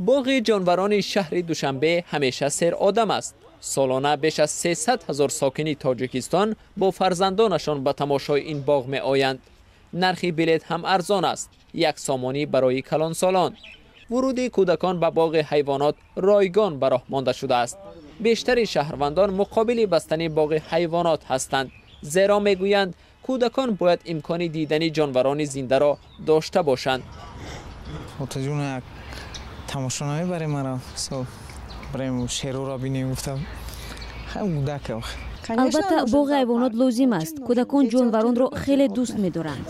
Боғи ҷонварони шаҳри Душанбе ҳамеша серодам аст. Солона беш аз 300 ҳазор сокини Тоҷикистон бо фарзандонашон ба тамошои ин боғ меоянд. Нархи билет ҳам арзон аст: 1 сомонӣ барои калонсолон. Вуруди кӯдакон ба боғи ҳайвонот ройгон ба роҳ монда шудааст. Бештари шаҳрвандон муқобили бастани боғи ҳайвонот ҳастанд, зеро мегӯянд, кӯдакон бояд имкони дидани ҷонварони зиндаро дошта бошанд. Тамошо намебарем, мара барем, шероро бинем, гуфтам, кӯдак. Албатта, боғи ҳайвонот лозим аст. Кӯдакон ҷонваронро хеле дӯст медоранд.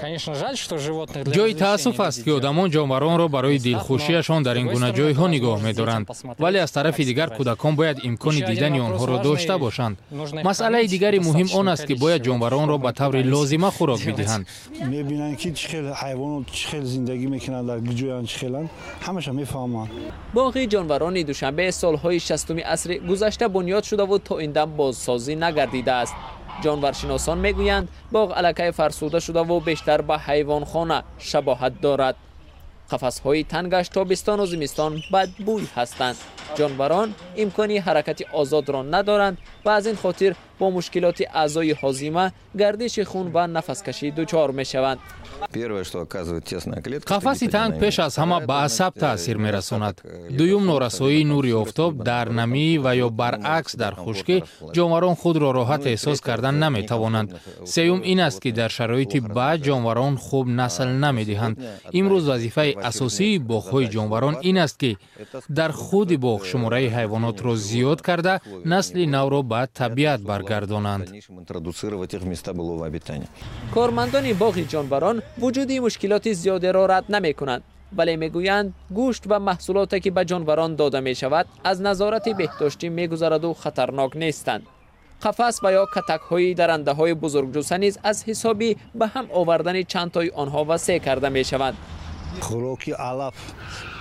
Ҷои таассуф аст, ки одамон ҷонваронро барои дилхушиашон дар ин гуна ҷойҳо нигоҳ медоранд, вале аз тарафи дигар кӯдакон бояд имкони дидани онҳоро дошта бошанд. Масъалаи дигари муҳим он аст, ки бояд ҷонваронро ба таври лозима хӯрок бидиҳанд. Мебинанд, ки чӣ хел ҳайвонот, чӣ хел зиндагӣ мекунанд, дар ҷоянд, чӣ хеланд, ҳамаша мефаҳманд. Боғи ҷонварони Душанбе солҳои 60-уми асри гузашта бунёд шудаву то ин дам бозсозӣ нагардидааст. Ҷонваршиносон мегӯянд, боғ аллакай фарсуда шудаву бештар ба ҳайвонхона шабоҳат дорад. Қафасҳои тангаш тобистону зимистон бадбӯй ҳастанд. Ҷонварон имкони ҳаракати озодро надоранд ва аз ин хотир бо мушкилоти аъзои ҳозима, гардиши хун ва нафаскашӣ дучор мешаванд. Қафаси танг пеш аз ҳама ба асаб таъсир мерасонад. Дуюм, норасоии нури офтоб. Дар намӣ ва ё баръакс дар хушкӣ ҷонварон худро роҳат эҳсос кардан наметавонанд. Сеюм ин аст, ки дар шароити бад ҷонварон хуб насл намедиҳанд. Имрӯз вазифаи асосии боғҳои ҷонварон ин аст, ки дар худи боғ шумораи ҳайвонотро зиёд карда, насли навро ба табиат баргардонанд. Кормандони боғи ҷонварон вуҷуди мушкилоти зиёдеро рад намекунанд, вале мегӯянд, гӯшт ва маҳсулоте, ки ба ҷонварон дода мешавад, аз назорати беҳдоштӣ мегузараду хатарнок нестанд. Қафас ва ё катакҳои дарандаҳои бузургҷусса низ аз ҳисоби ба ҳам овардани чандтои онҳо васеъ карда мешаванд. Хӯроки алаф,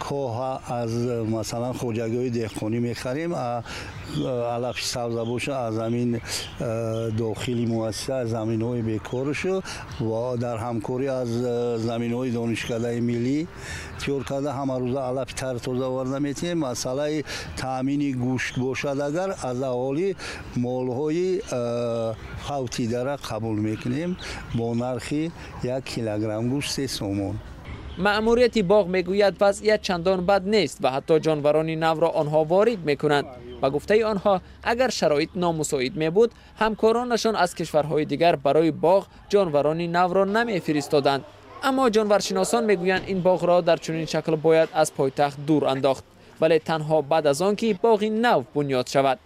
коҳа аз, масалан, хоҷагиҳои деҳқонӣ мехарем. Алафи сабза боша, аз ҳамин дохили муассиса, заминҳои бекорушу ва дар ҳамкорӣ аз заминҳои Донишкадаи миллӣ тиёр карда, ҳамарӯза алафи тару тоза оварда метиҳем. Масъалаи таъмини гӯшт бошад, агар аз аҳолӣ молҳои фавтидара қабул мекунем бо нархи 1 килограмм гӯшт 3 сомон. Маъмурияти боғ мегӯяд, вазъият чандон бад нест ва ҳатто ҷонварони навро онҳо ворид мекунанд. Ба гуфтаи онҳо, агар шароит номусоид мебуд, ҳамкоронашон аз кишварҳои дигар барои боғ ҷонварони навро намефиристоданд. Аммо ҷонваршиносон мегӯянд, ин боғро дар чунин шакл бояд аз пойтахт дур андохт, вале танҳо баъд аз он ки боғи нав бунёд шавад.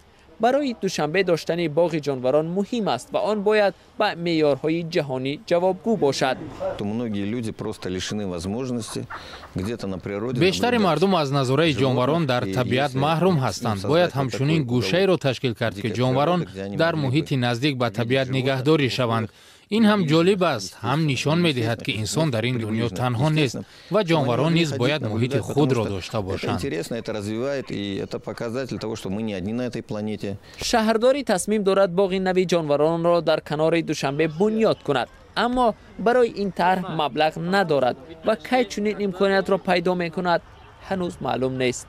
Барои Душанбе доштани боғи ҷонварон муҳим аст ва он бояд ба меъёрҳои ҷаҳонӣ ҷавобгӯ бошад. Многие люди просто лишены возможности где-то на природе. Бештари мардум аз назораи ҷонварон дар табиат маҳрум ҳастанд. Бояд ҳамчунин гӯшаеро ташкил кард, ки ҷонварон дар муҳити наздик ба табиат нигаҳдорӣ шаванд. Ин ҳам ҷолиб аст, ҳам нишон медиҳад, ки инсон дар ин дунё танҳо нест ва ҷонварон низ бояд муҳити худро дошта бошанд. Интересно, это развивает, и это показатель того, что мы не одни на этой планете. Шаҳрдорӣ тасмим дорад боғи нави ҷонваронро дар канори Душанбе бунёд кунад, аммо барои ин тарҳ маблағ надорад ва кай чунин имкониятро пайдо мекунад, ҳанӯз маълум нест.